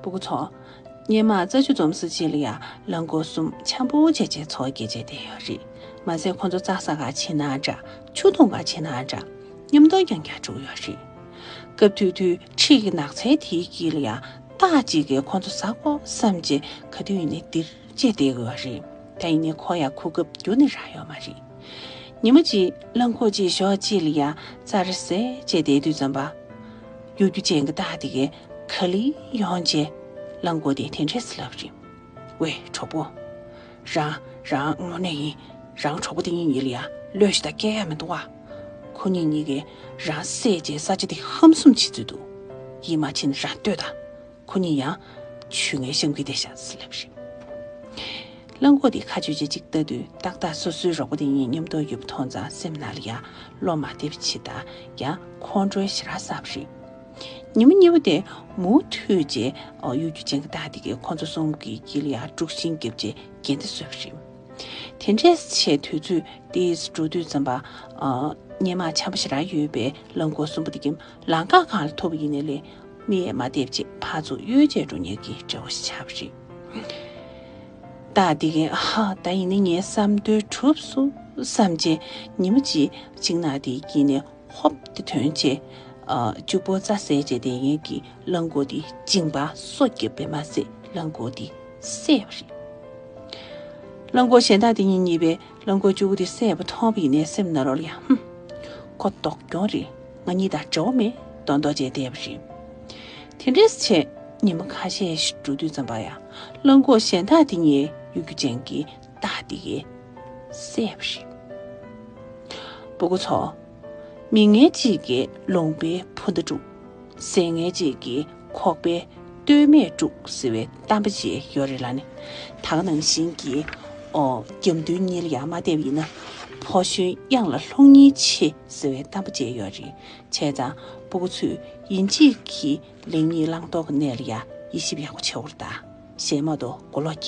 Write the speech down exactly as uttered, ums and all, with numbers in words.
སྤུ་གུ་ཚོ། སྔོན་མ་རྩྭ་ཆུ་འཛོམས་ས་ཅིག་ལ་ཡ་རླངས་འཁོར་གསུམ་འཆམ་པོ་བྱས་བྱས་འཚོ་བ་སྐྱེལ་བྱས་བསྡད་ཡོད་རེད། མ་ཟད་ཁོ་ཚོ་རྩྭ་ཟ་ག་ཕྱིན་ན་འདྲ། ཆུ་འཐུང་ག་ཕྱིན་ན་འདྲ། མཉམ་དུ་རྐྱང་རྐྱང་འགྲོ་གི་ཡོད་རེད། སྐབས་དུས་དུས་འཁྲིས་ཀྱི་ནགས་ཚལ་དེའི་དཀྱིལ་ལ་ཡ་སྟག་ཅིག་གིས་ཁོ་ཚོ་ཟ་དགོས་བསམ་བྱས་ག་དུས་ཡིན་ནའི་འདིར་བྱས་བསྡད་ཀྱི་ཡོད་རེད། ད་ཡིན་ནའི་ཁོ་ཡ་གོ་སྐབས་རྒྱུན་ནས་རག་ཡོད་མ་རེད། ཉི་མ་གཅིག་རླངས་འཁོར་གཅིག་ཞོགས་གཅིག་ལ་ཡ་རྩྭ་ར་ཟས་བྱས་བསྡད་དུས་ཙམ་པ། གཡོ་སྒྱུ་ཅན་གྱི་སྟག་དེ་གས་ག་ལེར་ཡོང་བྱས་རླངས་འཁོར་དེ་དེ་འདྲས་སེ་ལབ་རེད། ཝེ་གྲོགས་པོ། རང་རང་དངོས་གནས་ཡིན། རང་གྲོགས་པོ་དེ་གཉིས་ཡིན་ལ་ཡ་བློས་ཤིག་ད་སྐྱེལ་ཡ་མི་འདུག་བ། ཁོ་གཉིས་གཉིས་ཀས་རང་བསད་བྱས་ས་ཆ་དེ་ཧམ་སུམ་བྱེད་ཚུལ་འདུག་ཡིད་མ་ཆེས་ན་རང་ལྟོས་དང་། ཁོ་གཉིས་ཡང་ཆུ་ངན་གཤམ་གྱི་དེ་བཞག་ཟེར་ལབ་རེད། རླངས་འཁོར་དེ་ཁ་གཅོད་བྱེད་ཅིག་ལྟ་དུས་ཏག་ཏག་སོ་སོའི་རོགས་པ་དེ་གཉིས་མཉམ་དུ་ཡོད་པ་མཐོང་ཙང་སེམས་ནང་ལ་ཡང་བློ་མ་བདེ་བ་བྱེད་དང་ཡང་ཁོང་ཁྲོའི་ཞེ་དྲག་ཟ་བ་རེད། ཉི་མ་གཉིས་པོ་དེ་མུ་མཐུད་བྱས་གཡོ་སྒྱུ་ཅན་གྱི་སྟག་དེ་གས་ཁོང་ཚོ་གསུམ་གྱི་དཀྱིལ་ལ་ཡང་དཀྲུག་ཤིང་བརྒྱབ་བྱས་འགལ་ཟླ་བཟོས་པ་རེད། དེ་འདྲས་བྱས་དུས་ཚོད་ཏོག་ཙམ་འགྲོ་དུས་ཙམ་པ། ཨ། སྔོན་མ་འཆམ་པོ་ཞེ་དྲག་ཡོད་པའི་རླངས་འཁོར་གསུམ་པོ་དེ་གིས་ལམ་ཁ་སྒང་ལ་ཐུག་པ་ཡིན་ནའི་ལས་མིག་ཡས་མ་བལྟས་བྱས་ཕར་ཚུར་གཡོལ་བྱས་འགྲོ་མཁན་གྱི་འདྲ་བོ་ཞིག་ཆགས་པ་རེད། སྟག་དེ་གས་ཧ་ད་ཡིན་ནའི་ངའི་བསམ་དོན་གྲུབ་སོང་བསམ་བྱས་ཉི་མ་གཅིག་ཅིག་ནགས་དེའི་དཀྱིལ་ནས་ཧོབ་ཏེ་ཐོན་བྱས། ཨ། གཅིག་པོ་རྩྭ་ཟས་བྱས་བསྡད་མཁན་གྱི་རླངས་འཁོར་དེ་མཇིང་པ་སོ་བརྒྱབ་པས་མ་ཟད་རླངས་འཁོར་དེ་བསད་པ་རེད། རླངས་འཁོར་གཞན་དག་དེ་གཉིས་གཉིས་པས་རླངས་འཁོར་གཅིག་པོ་དེ་བསད་པ་མཐོང་བ་ཡིན་ནའི་སེམས་ནང་ལོགས་ལ་ཡང་ཧུམ། ཁོ་སྡུག་གྱོང་རེད། ང་གཉིས་དང་འབྲེལ་བ་མེད་མདོག་མདོག་བྱས་བསྡད་པ་རེད། དེ་འདྲས་བྱས་ཉི་མ་ཁ་ཤས་ཤིག་འགྲོ་དུས་ཙམ་པ་ཡང་རླངས་འཁོར་གཞན་དག་དེ་གཉིས་གཡོ་སྒྱུ་ཅན་གྱི་སྟག་དེ་གས་བསད་པ་རེད། སྤུ་གུ་ཚོ། མི་ངན་གཅིག་གིས་ལུང་པའི་བུ་མདའ་དཀྲུགས། ཟས་ངན་གཅིག་གིས་ཁོག་པའི་སྟོད་སྨད་དཀྲུགས་ཟེར་བའི་གཏམ་དཔེ་ཅིག་ཡོད་རེད་ལ་ནི། ད་ག་ནང་བཞིན་གྱི། ཨོ། རྒྱབ་མདུན་གཉིས་ལ་ཡར་མ་བལྟས་པ་ཡིན་ན། ཕོ་གཞོན་གཡང་ལ་ལྷུང་ཉེན་ཆེ་ཟེར་བའི་གཏམ་དཔེ་ཅིག་ཡོད་རེད། བྱས་ཙང་སྤུ་གུ་ཚོས་ཡིན་གཅིག་གིས་ལེགས་ཉེས་བླང་དོར་གྱི་གནས་ལ་ཡ་དབྱེ་ཞིབ་ཡག་པོ་བྱེད་དགོས་རེད་ད། གཞན་མ་གཏོགས་མགོ་ལོག་སྐྱེ།